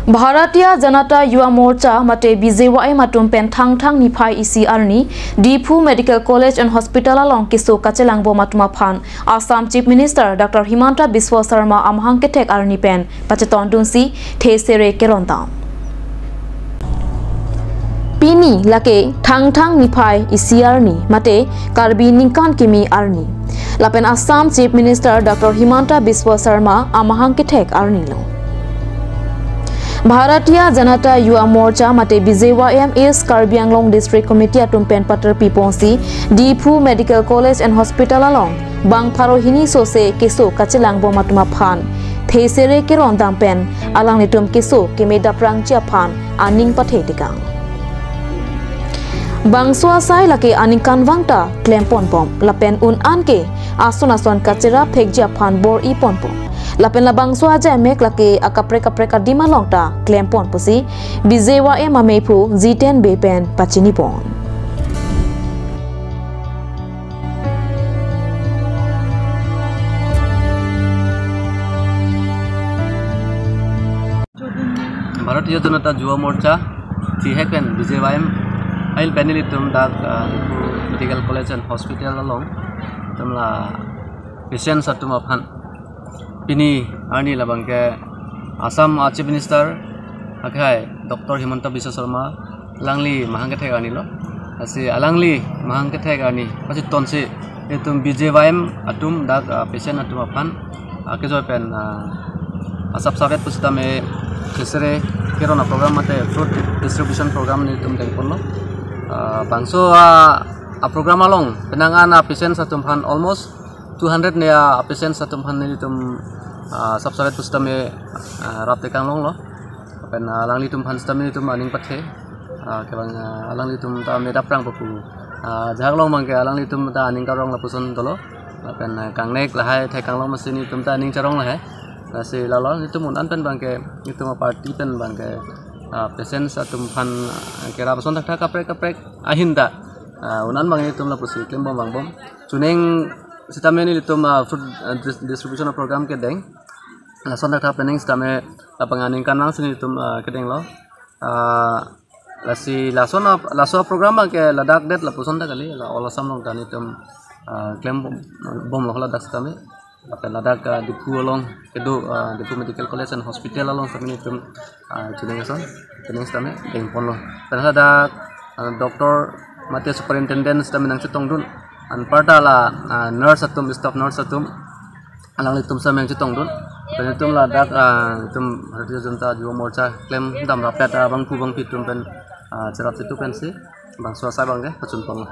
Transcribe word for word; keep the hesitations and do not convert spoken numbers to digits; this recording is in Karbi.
Bharatiya Janata Yuva Morcha mate B J Y M atum pen Thangthang niphai isi arni Diphu Medical College and Hospital along keso kachelangbom atum aphan Assam Chief Minister Doctor Himanta Biswa Sarma amahang kethek arni pen pachetondunsi thesere kerondam. Pini lake Thangthang niphai isi arni mate Karbi ningkan kimi arni. Lapen Assam Chief Minister Doctor Himanta Biswa Sarma amahang kethek arni lo. Bharatiya Janata Yuva Morcha mate B J Y M East Karbi Anglong District Committee atum pen patar piponsi Diphu Medical College and Hospital along bang pharo hini sose keso kachelangbom atum aphan thesere kerondam pen alanglitum keso keme daprangji aphan aning pathe tekang. Bangso asai lake aningkanvang ta klemponbom lapen un-an ke ason ason kacherap phekji aphan bor-iponbom. Lapen labangso ajamek lake akaprek kaprek adim along ta klempon pusi B J Y M amephu Jiten Bey pen pachinipon. Bharatiya Janata Yuva Morcha, T H pen B J Y M, ahil pen nelitum dak, ah, Medical College and Hospital along, itum la patients atum aphan pini arni labang ke Assam a Chief Minister akhai Doctor Himanta Biswa Sarma alangli mahang kethek arni lo. Lasi alangli mahang kethek arni pachitonsi itum B J Y M atum dak, ah, patient atum aphan, ah, kejoi pen, ah, asap savet pusitame thesere keron a-program mate fruit distribution program nelitum dengponlo. Ah, bangso, ah, a-program along penang an a-patients atum aphan almost two hundred ne a-patients atum aphan nelitum, ah, asap savet pusitame, ah, rap tekang longlo. Lapen, ah, alanglitum aphan sitame nelitum aning pathe. Ah, kevang, ah, alanglitum ta me daprang papu. Ah, jahak long abang ke alanglitum ta aning karong lapuson dolo. Lapen, ah, kangnek lahai thekang long masi nelitum ta aning charong lahai. Lasi lalo nelitum un-an pen abang ke, nelitum a-party pen abang ke, ah, patients atum aphan, ah, kerap ason thakthak kaprek kaprek ahin ta, ah, un-an abang nelitum lapusi klembom vangbom. Chuning sitame nelitum, ah, fruit, ah, dis-, distribution a-program kedeng. Lason thakthak pening sitame labang aningkanvang si nelitum, ah, kedenglo. Ah, lasi lason a-, laso a-program abang ke ladak det lapuson ta kali, la all Assam along ta nelitum, ah, klembom, bomlo ladak sitame. Lapen ladak, ah, Diphu along kedo, ah, Diphu Medical College and Hospital along sitame nelitum, ah, chuning ason, chuning sitame dengponlo. Lapen ladak, ah, doctor mate superintendent sitame nangchetongdun. Anparta la, ah, nurse atum, staff nurse atum, alanglitum sitame nangchetongdun. Lapen itum ladak, ah, itum Bharatiya Janata Yuva Morcha klemdam rapet, ah, bangphu bangphi atum pen, ah, cherap situ pensi bangso asai abang ke pachunpon.